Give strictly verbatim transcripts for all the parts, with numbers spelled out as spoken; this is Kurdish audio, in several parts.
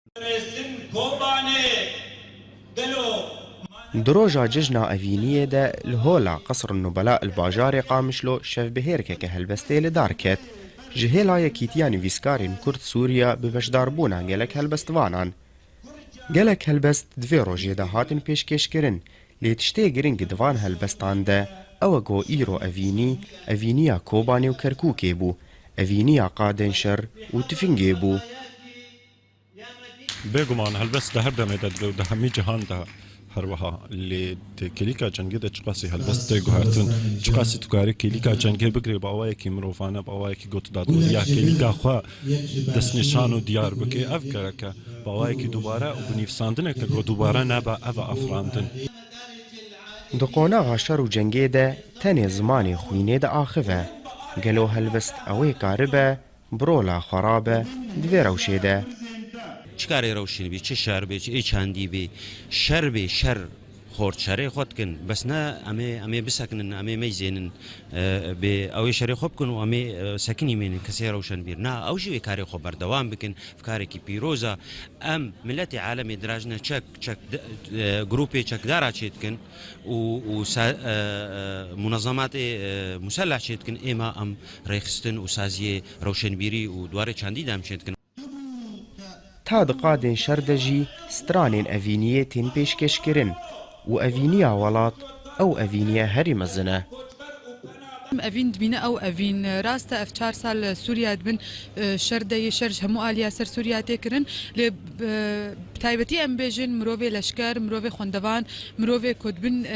Rêzin Kobanê gelo Di roja cejna evîniyê de li hola Qesr Nubela li bajarê Qamişlo şevbihêrkeke helbestê li dar ket. Ji hêla Yekîtiya Nivîskarên Kurd Sûriya bi beşdarbûna gelek helbestvanan. Gelek helbest di vê rojê de hatin pêşkêşkirin, lê tiştê giring di van helbestan de ew e ku îro evînî, evîniya Kobanê û Kerkûkê bû, evîniya qadên şer û tifingê bû. Bêguman helbest di her demê de dibe û di hemî cihan de her wiha. Lê di kêlîka cengê de çiqasî helbest tê guhertin, çiqasî tu karî kêlîka cengê bigirê bi awayekî mirovane, bi awayekî gotdadweriya kêlîka xwe destnîşan û diyar bikê, ev gerek e. Bi awayekî dubare û bi nivîsandineke ku dubare nebe, ev e afirandin. Di qonaxa şer û cengê de tenê zimanê xwînê diaxive. Gelo helbest ew ê karibe bi rola xwe rabe di vê rewşê de? Çi karê rewşên bî, çi şer bê, çi ê çandî bê, şer bê, şer xort şerê xwe dikin. Bes ne em ê, em ê bisekinin, em ê meyzênin, e, bê ew ê şerê xwe bikin û em ê, e, sekinî mênin, kesê rewşenbîr. Na, ew jî wê karê xwe berdewam bikin. Ev karekî pîroz e. Em miletê alemê dirajine çek, çek, e, grûpê çekdara çêdikin û, û sa-, e, e, munezematê, e, muselleh çêdikin. Êma em rêxistin û saziyê rewşenbîrî û di warê çandî de em çêdikin. Ta di qadên şer de jî stranên evîniyê tên pêşkêşkirin û evîniya welat ew evîniya herî mezin e. Evîn dibîne ew evîn. Rast e, ev çar sal Sûriya dibin, e, şer de yê, şer ji hemû aliya ser Sûriya tê kirin. Lê, e, bi taybetî em bêjin mirovê leşker, mirovê xwendevan, mirovê ku dibin, e,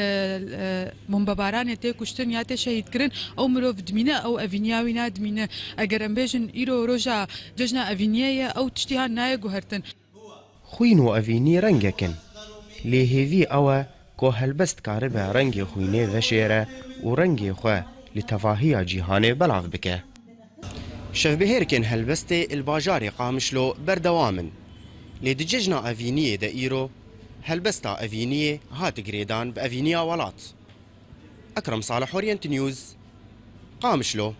e, bombebaranê tê kuştin ya tê şehîdkirin, ew mirov dimîne, ew evîniya wî nadimîne. Eger em bêjin îro roja cejna evîniyê ye, ew tiştî han nayê guhertin. Xwîn û evînî rengek in. Lê hêvî ew e ku helbest karibe rengê xwînê veşêre û rengê xwe li tevahiya cîhanê belav bike. Şevbihêrkên helbestê li bajarê Qamişlo berdewam in. Lê di cejna evîniyê de îro helbesta evîniyê hat girêdan bi evîniya welat. Ekrem Salih, Orient News, Qamişlo.